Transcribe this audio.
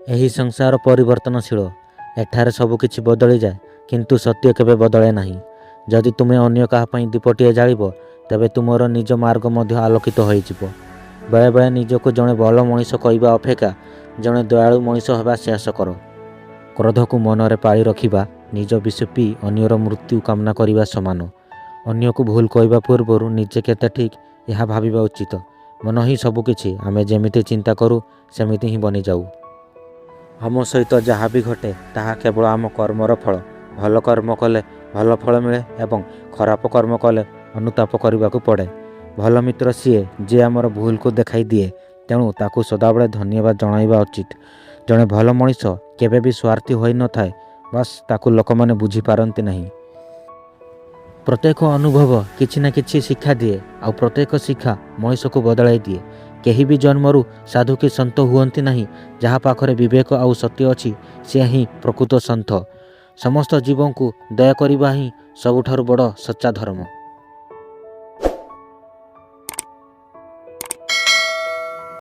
ଏହି ସଂସାର ପରିବର୍ତ୍ତନଶୀଳ। ଏଠାରେ ସବୁକିଛି ବଦଳିଯାଏ, କିନ୍ତୁ ସତ୍ୟ କେବେ ବଦଳେ ନାହିଁ। ଯଦି ତୁମେ ଅନ୍ୟ କାହା ପାଇଁ ଦୀପଟିଏ ଜାଳିବ, ତେବେ ତୁମର ନିଜ ମାର୍ଗ ମଧ୍ୟ ଆଲୋକିତ ହୋଇଯିବ। ବେଳେବେଳେ ନିଜକୁ ଜଣେ ଭଲ ମଣିଷ କହିବା ଅପେକ୍ଷା ଜଣେ ଦୟାଳୁ ମଣିଷ ହେବା ସାହସ କର। କ୍ରୋଧକୁ ମନରେ ପାଳି ରଖିବା ନିଜ ବିଷ ପିଇ ଅନ୍ୟର ମୃତ୍ୟୁ କାମନା କରିବା ସମାନ। ଅନ୍ୟକୁ ଭୁଲ କହିବା ପୂର୍ବରୁ ନିଜେ କେତେ ଠିକ୍, ଏହା ଭାବିବା ଉଚିତ। ମନ ହିଁ ସବୁକିଛି। ଆମେ ଯେମିତି ଚିନ୍ତା କରୁ, ସେମିତି ହିଁ ବନିଯାଉ। ଆମ ସହିତ ଯାହା ବି ଘଟେ, ତାହା କେବଳ ଆମ କର୍ମର ଫଳ। ଭଲ କର୍ମ କଲେ ଭଲ ଫଳ ମିଳେ ଏବଂ ଖରାପ କର୍ମ କଲେ ଅନୁତାପ କରିବାକୁ ପଡ଼େ। ଭଲ ମିତ୍ର ସିଏ, ଯିଏ ଆମର ଭୁଲକୁ ଦେଖାଇ ଦିଏ, ତେଣୁ ତାକୁ ସଦାବେଳେ ଧନ୍ୟବାଦ ଜଣାଇବା ଉଚିତ। ଜଣେ ଭଲ ମଣିଷ କେବେ ବି ସ୍ୱାର୍ଥୀ ହୋଇନଥାଏ, ବାସ୍ ତାକୁ ଲୋକମାନେ ବୁଝିପାରନ୍ତି ନାହିଁ। ପ୍ରତ୍ୟେକ ଅନୁଭବ କିଛି ନା କିଛି ଶିକ୍ଷା ଦିଏ, ଆଉ ପ୍ରତ୍ୟେକ ଶିକ୍ଷା ମଣିଷକୁ ବଦଳାଇ ଦିଏ। କେହି ବି ଜନ୍ମରୁ ସାଧୁ କି ସନ୍ଥ ହୁଅନ୍ତି ନାହିଁ। ଯାହା ପାଖରେ ବିବେକ ଆଉ ସତ୍ୟ ଅଛି, ସେ ହିଁ ପ୍ରକୃତ ସନ୍ଥ। ସମସ୍ତ ଜୀବଙ୍କୁ ଦୟା କରିବା ହିଁ ସବୁଠାରୁ ବଡ଼ ସଚ୍ଚା ଧର୍ମ।